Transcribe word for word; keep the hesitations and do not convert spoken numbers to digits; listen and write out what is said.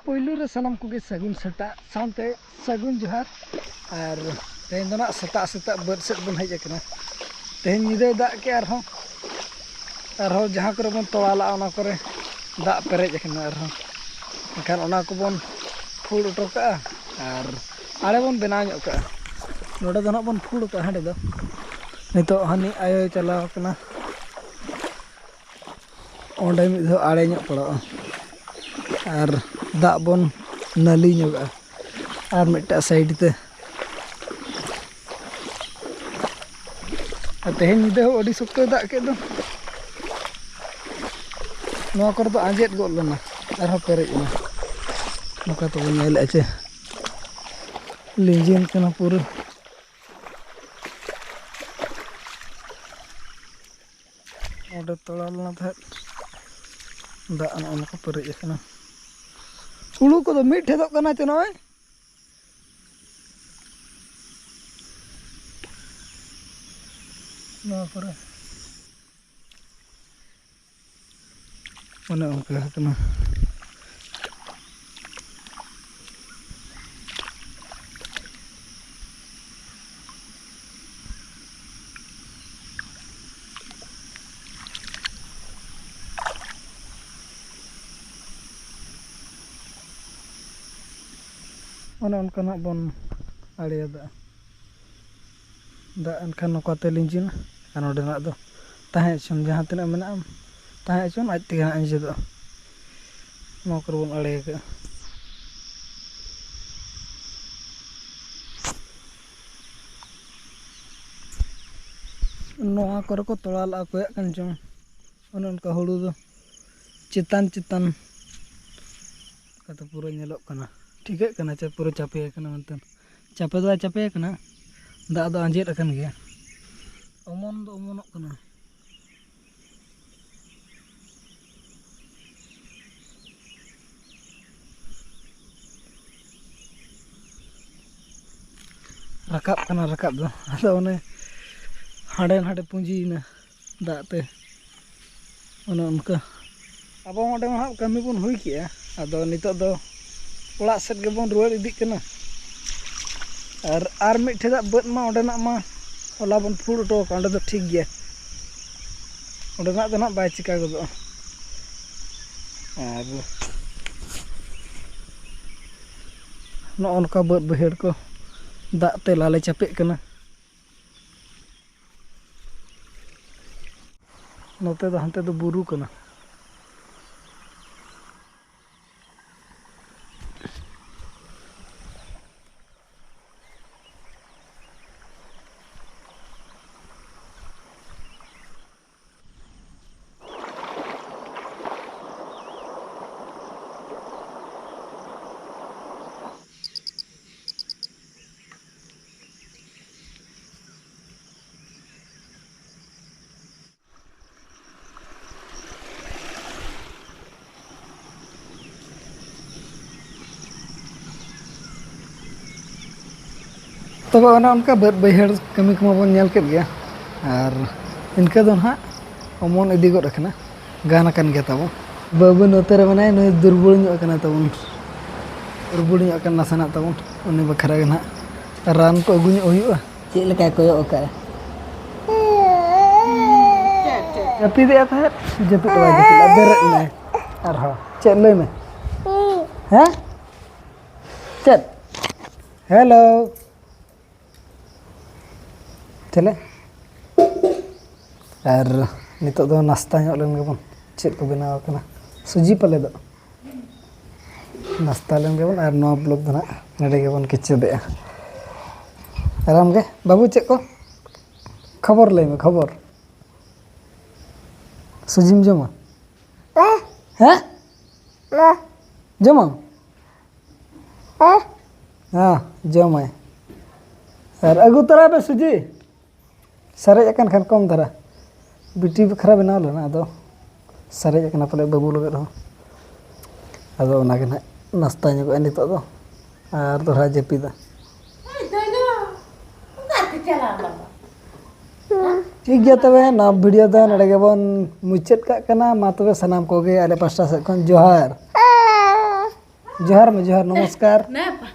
ᱯᱳᱭᱞᱳ ᱨᱮ ᱥᱟᱱᱟᱢ ᱠᱚᱜᱮ ᱥᱟᱹᱜᱩᱱ ᱥᱮᱛᱟᱜ ᱥᱟᱶᱛᱮ ᱥᱟᱹᱜᱩᱱ ᱡᱚᱦᱟᱨ᱾ ᱟᱨ ᱛᱮᱦᱮᱧ ᱫᱚ ᱱᱟᱜ ᱥᱮᱛᱟᱜ ᱥᱮᱛᱟᱜ ᱵᱟᱹᱫᱽ ᱥᱮᱫ ᱵᱚᱱ ᱦᱮᱡ ᱟᱠᱟᱱᱟ᱾ ᱛᱮᱦᱮᱧ ᱧᱤᱫᱟᱹᱭ ᱫᱟᱜ ᱠᱮᱜᱼᱟ ᱟᱨᱦᱚᱸ, ᱟᱨᱦᱚᱸ ᱡᱟᱦᱟᱸ ᱠᱚᱨᱮ ᱵᱚᱱ ᱛᱚᱲᱟ ᱞᱟᱜᱼᱟ ᱚᱱᱟ ᱠᱚᱨᱮ ᱫᱟᱜ ᱯᱮᱨᱮᱡ ᱟᱠᱟᱱᱟ ᱟᱨᱦᱚᱸ᱾ ᱮᱱᱠᱷᱟᱱ ᱚᱱᱟ ᱠᱚᱵᱚᱱ ᱯᱷᱩᱲ ᱦᱚᱴᱚ ᱠᱟᱜᱼᱟ ᱟᱨ ᱟᱲᱮ ᱵᱚᱱ ᱵᱮᱱᱟᱣ ᱧᱚᱜ ᱠᱟᱜᱼᱟ᱾ ᱱᱚᱰᱮ ᱫᱚ ᱱᱟᱜ ᱵᱚᱱ ᱯᱷᱩᱲ ᱠᱟᱜᱼᱟ, ᱦᱟᱸᱰᱮ ᱫᱚ ᱱᱤᱛᱚᱜ ᱦᱟᱹᱱᱤ ᱟᱭᱳᱭ ᱪᱟᱞᱟᱣ ᱠᱟᱱᱟ᱾ ᱚᱸᱰᱮ ᱢᱤᱫ ᱫᱷᱟᱣ ᱟᱲᱮ ᱧᱚᱜ ᱯᱟᱲᱟᱜᱼᱟ ᱟᱨ ᱫᱟᱜ ᱵᱚᱱ ᱱᱟᱹᱞᱤ ᱧᱚᱜᱟᱜᱼᱟ ᱟᱨ ᱢᱤᱫᱴᱟᱜ ᱥᱟᱭᱤᱰ ᱛᱮ᱾ ᱟᱨ ᱛᱮᱦᱮᱧ ᱧᱤᱫᱟᱹ ᱦᱚᱸ ᱟᱹᱰᱤ ᱥᱚᱠᱛᱚᱭ ᱫᱟᱜ ᱠᱮᱫ ᱫᱚ᱾ ᱱᱚᱣᱟ ᱠᱚᱨᱮ ᱫᱚ ᱟᱸᱡᱮᱫ ᱜᱚᱫ ᱞᱮᱱᱟ, ᱟᱨᱦᱚᱸ ᱯᱮᱨᱮᱡ ᱮᱱᱟ᱾ ᱱᱚᱝᱠᱟ ᱛᱮᱵᱚᱱ ᱧᱮᱞᱮᱫᱼᱟ ᱪᱮ ᱞᱤᱸᱡᱤᱱ ᱠᱟᱱᱟ ᱯᱩᱨᱟᱹ᱾ ᱚᱸᱰᱮ ᱛᱚᱲᱟ ᱞᱮᱱᱟ ᱛᱟᱦᱮᱸᱫ, ᱫᱟᱜ ᱱᱚᱜᱼᱚ ᱱᱚᱝᱠᱟ ᱯᱮᱨᱮᱡ ᱟᱠᱟᱱᱟ᱾ ᱦᱩᱲᱩ ᱠᱚᱫᱚ ᱢᱤᱫ ᱴᱷᱮᱫᱚᱜ ᱠᱟᱱᱟ ᱪᱮ ᱱᱚᱜᱼᱚᱭ ᱱᱚᱣᱟ ᱠᱚᱨᱮ᱾ ᱚᱱᱮ ᱚᱱᱠᱟ ᱠᱟᱱᱟ᱾ ᱚᱱᱮ ᱚᱱᱠᱟᱱᱟᱜ ᱵᱚᱱ ᱟᱲᱮᱭᱟᱫᱟ᱾ ᱫᱟᱜ ᱮᱱᱠᱷᱟᱱ ᱱᱚᱝᱠᱟᱛᱮ ᱞᱤᱸᱡᱤᱱᱟ᱾ ᱟᱨ ᱱᱚᱰᱮᱱᱟᱜ ᱫᱚ ᱛᱟᱦᱮᱸ ᱦᱚᱪᱚᱱ, ᱡᱟᱦᱟᱸ ᱛᱤᱱᱟᱹᱜ ᱢᱮᱱᱟᱜᱼᱟ ᱛᱟᱦᱮᱸ ᱦᱚᱪᱚᱱ, ᱟᱡ ᱛᱮᱜᱮ ᱦᱟᱸᱜ ᱟᱸᱡᱮᱫᱚᱜᱼᱟ᱾ ᱱᱚᱣᱟ ᱠᱚᱨᱮ ᱵᱚᱱ ᱟᱲᱮ ᱟᱠᱟᱫᱼᱟ᱾ ᱱᱚᱣᱟ ᱠᱚᱨᱮ ᱠᱚ ᱛᱚᱲᱟ ᱞᱟᱜᱼᱟ, ᱚᱠᱚᱭᱟᱜ ᱠᱟᱱ ᱪᱚᱝ᱾ ᱚᱱᱮ ᱚᱱᱠᱟ ᱦᱩᱲᱩ ᱫᱚ ᱪᱮᱛᱟᱱ ᱪᱮᱛᱟᱱ ᱠᱟᱛᱮ ᱯᱩᱨᱟᱹ ᱧᱮᱞᱚᱜ ᱠᱟᱱᱟ, ᱴᱷᱤᱠᱟᱹᱜ ᱠᱟᱱᱟ ᱪᱮ ᱯᱩᱨᱟᱹ ᱪᱟᱯᱮ ᱟᱠᱟᱱᱟ ᱢᱮᱱᱛᱮ᱾ ᱪᱟᱯᱮ ᱫᱚ ᱵᱟᱭ ᱪᱟᱯᱮ ᱟᱠᱟᱱᱟ, ᱫᱟᱜ ᱫᱚ ᱟᱸᱡᱮᱫ ᱟᱠᱟᱱ ᱜᱮᱭᱟ᱾ ᱚᱢᱚᱱ ᱫᱚ ᱚᱢᱚᱱᱚᱜ ᱠᱟᱱᱟ᱾ ᱨᱟᱠᱟᱵ ᱠᱟᱱᱟ ᱨᱟᱠᱟᱵ ᱫᱚ, ᱟᱫᱚ ᱚᱱᱮ ᱦᱟᱸᱰᱮ ᱱᱟᱰᱮ ᱯᱩᱸᱡᱤᱭᱮᱱᱟ ᱫᱟᱜ ᱛᱮ, ᱚᱱᱮ ᱚᱱᱠᱟ᱾ ᱟᱵᱚ ᱚᱸᱰᱮ ᱢᱟ ᱦᱟᱸᱜ ᱠᱟᱹᱢᱤ ᱵᱚᱱ ᱦᱩᱭ ᱠᱮᱜᱼᱟ, ᱟᱫᱚ ᱱᱤᱛᱚᱜ ᱫᱚ ᱚᱲᱟᱜ ᱥᱮᱫ ᱜᱮᱵᱚᱱ ᱨᱩᱣᱟᱹᱲ ᱤᱫᱤᱜ ᱠᱟᱱᱟ᱾ ᱟᱨ ᱟᱨ ᱢᱤᱫ ᱴᱷᱮᱡᱟᱜ ᱵᱟᱹᱫᱽ ᱢᱟ ᱚᱸᱰᱮᱱᱟᱜ ᱢᱟ ᱦᱚᱞᱟ ᱵᱚᱱ ᱯᱷᱩᱲ ᱦᱚᱴᱚ ᱟᱠᱟᱫ, ᱚᱸᱰᱮ ᱫᱚ ᱴᱷᱤᱠ ᱜᱮᱭᱟ, ᱚᱸᱰᱮᱱᱟᱜ ᱫᱚ ᱱᱟᱜ ᱵᱟᱭ ᱪᱤᱠᱟ ᱜᱚᱫᱚᱜᱼᱟ᱾ ᱟᱨ ᱱᱚᱜᱼᱚ ᱱᱚᱝᱠᱟ ᱵᱟᱹᱫᱽ ᱵᱟᱹᱭᱦᱟᱹᱲ ᱠᱚ ᱫᱟᱜ ᱛᱮ ᱞᱟᱞᱮ ᱪᱟᱯᱮᱜ ᱠᱟᱱᱟ᱾ ᱱᱚᱛᱮ ᱫᱚ, ᱦᱟᱱᱛᱮ ᱫᱚ ᱵᱩᱨᱩ ᱠᱟᱱᱟ᱾ ᱛᱚᱵᱮ ᱚᱱᱮ ᱚᱱᱠᱟ ᱵᱟᱹᱫᱽ ᱵᱟᱹᱭᱦᱟᱹᱲ ᱠᱟᱹᱢᱤ ᱠᱚᱢᱟ ᱵᱚᱱ ᱧᱮᱞ ᱠᱮᱫ ᱜᱮᱭᱟ, ᱟᱨ ᱤᱱᱠᱟᱹ ᱫᱚ ᱱᱟᱦᱟᱜ ᱚᱢᱚᱱ ᱤᱫᱤ ᱜᱚᱫ ᱟᱠᱟᱱᱟ, ᱜᱟᱱ ᱟᱠᱟᱱ ᱜᱮᱭᱟ ᱛᱟᱵᱚᱱ᱾ ᱵᱟᱹᱵᱩ ᱱᱚᱛᱮ ᱨᱮ ᱢᱮᱱᱟᱭᱟ, ᱱᱩᱭ ᱫᱩᱨᱵᱚᱞ ᱧᱚᱜ ᱟᱠᱟᱱᱟ ᱛᱟᱵᱚᱱ, ᱫᱩᱨᱵᱚᱞ ᱧᱚᱜ ᱟᱠᱟᱱ ᱱᱟᱥᱮᱱᱟᱜ ᱛᱟᱵᱚᱱ, ᱩᱱᱤ ᱵᱟᱠᱷᱨᱟ ᱜᱮ ᱱᱟᱦᱟᱜ ᱨᱟᱱ ᱠᱚ ᱟᱹᱜᱩ ᱧᱚᱜ ᱦᱩᱭᱩᱜᱼᱟ᱾ ᱪᱮᱫ ᱞᱮᱠᱟᱭ ᱠᱚᱭᱚᱜ ᱟᱠᱟᱫᱼᱟ? ᱡᱟᱹᱯᱤᱫᱮᱜᱼᱟ ᱛᱟᱦᱮᱸᱫ, ᱡᱟᱹᱯᱤᱫ ᱫᱚ ᱵᱟᱭ ᱡᱟᱹᱯᱤᱫ ᱞᱮᱫᱼᱟ, ᱵᱮᱨᱮᱫ ᱮᱱᱟᱭ ᱟᱨᱦᱚᱸ᱾ ᱪᱮᱫ ᱞᱟᱹᱭ ᱢᱮ? ᱦᱮᱸ? ᱪᱮᱫ? ᱦᱮᱞᱳ᱾ ᱪᱮᱞᱮ? ᱟᱨ ᱱᱤᱛᱚᱜ ᱫᱚ ᱱᱟᱥᱛᱟ ᱧᱚᱜ ᱞᱮᱱ ᱜᱮᱵᱚᱱ᱾ ᱪᱮᱫ ᱠᱚ ᱵᱮᱱᱟᱣ ᱟᱠᱟᱱᱟ? ᱥᱩᱡᱤ ᱯᱟᱞᱮ ᱫᱚ᱾ ᱱᱟᱥᱛᱟ ᱞᱮᱱ ᱜᱮᱵᱚᱱ ᱟᱨ ᱱᱚᱣᱟ ᱵᱞᱚᱜ ᱫᱚ ᱱᱟᱜ ᱱᱚᱰᱮ ᱜᱮᱵᱚᱱ ᱠᱮᱪᱮᱫᱮᱜᱼᱟ᱾ ᱟᱨ ᱟᱢᱜᱮ ᱵᱟᱹᱵᱩ, ᱪᱮᱫ ᱠᱚ ᱠᱷᱚᱵᱚᱨ ᱞᱟᱹᱭ ᱢᱮ, ᱠᱷᱚᱵᱚᱨ? ᱥᱩᱡᱤᱢ ᱡᱚᱢᱟ? ᱦᱮᱸ? ᱡᱚᱢᱟᱢ? ᱦᱮᱸ, ᱡᱚᱢᱟᱭ᱾ ᱟᱨ ᱟᱹᱜᱩ ᱛᱚᱨᱟᱭ ᱯᱮ ᱥᱩᱡᱤ᱾ ᱥᱟᱨᱮᱡ ᱟᱠᱟᱱ ᱠᱷᱟᱱ ᱠᱚᱢ ᱫᱷᱟᱨᱟ᱾ ᱵᱤᱴᱤ ᱵᱟᱠᱷᱨᱟ ᱵᱮᱱᱟᱣ ᱞᱮᱱᱟ, ᱟᱫᱚ ᱥᱟᱨᱮᱡ ᱟᱠᱟᱱᱟ ᱯᱟᱞᱮ ᱵᱟᱹᱵᱩ ᱞᱟᱹᱜᱤᱫ ᱦᱚᱸ᱾ ᱟᱫᱚ ᱚᱱᱟᱜᱮ ᱱᱟᱦᱟᱜ ᱱᱟᱥᱛᱟ ᱧᱚᱜᱚᱜᱼᱟ ᱱᱤᱛᱚᱜ ᱫᱚ, ᱟᱨ ᱫᱚᱦᱲᱟ ᱡᱟᱹᱯᱤᱫᱟ᱾ ᱴᱷᱤᱠ ᱜᱮᱭᱟ, ᱛᱚᱵᱮ ᱱᱚᱣᱟ ᱵᱷᱤᱰᱤᱭᱳ ᱫᱚ ᱱᱚᱰᱮ ᱜᱮᱵᱚᱱ ᱢᱩᱪᱟᱹᱫ ᱠᱟᱜ ᱠᱟᱱᱟ᱾ ᱢᱟ ᱛᱚᱵᱮ ᱥᱟᱱᱟᱢ ᱠᱚᱜᱮ ᱟᱞᱮ ᱯᱟᱥᱴᱟ ᱥᱮᱫ ᱠᱷᱚᱱ ᱡᱚᱦᱟᱨ᱾ ᱡᱚᱦᱟᱨ ᱢᱮ, ᱡᱚᱦᱟᱨ, ᱱᱚᱢᱚᱥᱠᱟᱨ᱾ ᱱᱮᱯᱟ